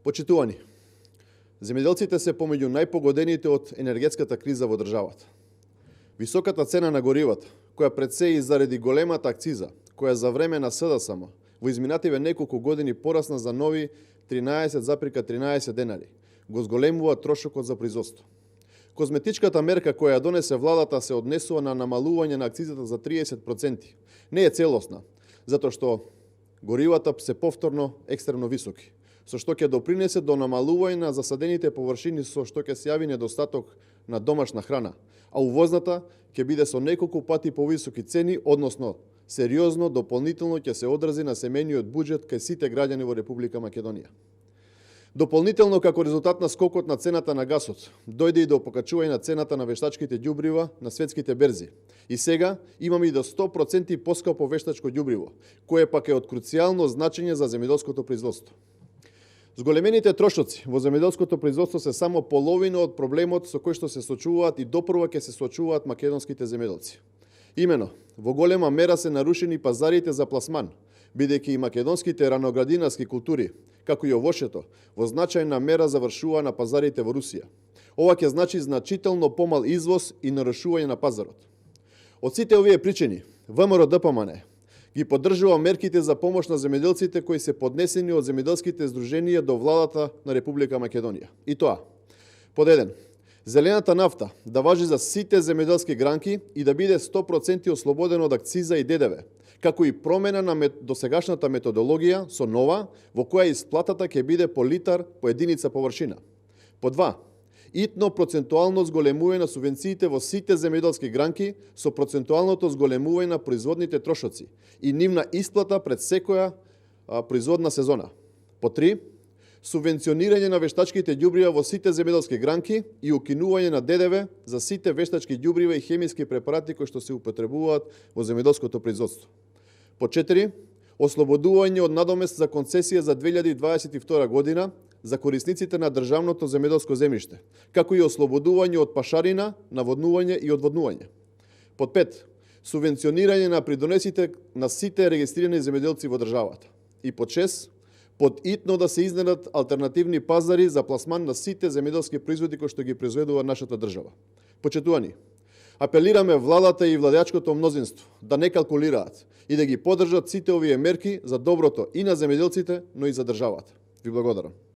Почитувани, земјоделците се помеѓу најпогодените од енергетската криза во државата. Високата цена на горивата, која пред се и заради големата акциза, која за време на СДСМ во изминативе неколку години порасна за нови 13,13 денари, го зголемува трошокот за производство. Козметичката мерка која ја донесе владата се однесува на намалување на акцизата за 30%. Не е целосна, затоа што горивата се повторно екстремно високи, со што ќе допринесе до намалување на засадените површини, со што ќе се јави недостаток на домашна храна, а увозната ќе биде со неколку пати повисоки цени, односно сериозно дополнително ќе се одрази на семејниот буџет кај сите граѓани во Република Македонија. Дополнително, како резултат на скокот на цената на гасот, дојде и до покачување на цената на вештачките ѓубрива на светските берзи. И сега имаме и до 100% поскапо вештачко ѓубриво, кое пак е од круцијално значење за земјоделското производство. Зголемените трошоци во земјоделското производство се само половина од проблемот со кој што се соочуваат и допрва ќе се соочуваат македонските земјоделци. Имено, во голема мера се нарушени пазарите за пласман, бидејќи и македонските раноградинарски култури, како и овошето, во значајна мера завршува на пазарите во Русија. Ова ќе значи значително помал извоз и нарушување на пазарот. Од сите овие причини, ВМРО-ДПМН ги поддржува мерките за помош на земјоделците кои се поднесени од земјоделските здруженија до владата на Република Македонија. И тоа: под 1. Зелената нафта да важи за сите земјоделски гранки и да биде 100% ослободена од акциза и ДДВ, како и промена на досегашната методологија со нова, во која исплатата ќе биде по литар по единица површина. Под 2. Итно процентуално зголемување на субвенциите во сите земјоделски гранки со процентуалното зголемување на производните трошоци и нивна исплата пред секоја производна сезона. Под 3. Субвенционирање на вештачките ѓубрива во сите земјоделски гранки и укинување на ДДВ за сите вештачки ѓубрива и хемиски препарати кои што се употребуваат во земјоделското производство. Под 4. Ослободување од надомест за концесија за 2022 година за корисниците на државното земјоделско земјиште, како и ослободување од пашарина, наводнување и одводнување. Под 5. Субвенционирање на придонесите на сите регистрирани земјоделци во државата. И под 6. Под итно да се изнедат алтернативни пазари за пласман на сите земјоделски производи кои што ги произведува нашата држава. Почитувани, апелираме владата и владеачкото мнозинство да не калкулираат и да ги поддржат сите овие мерки за доброто и на земјоделците, но и за државата. Ви благодарам.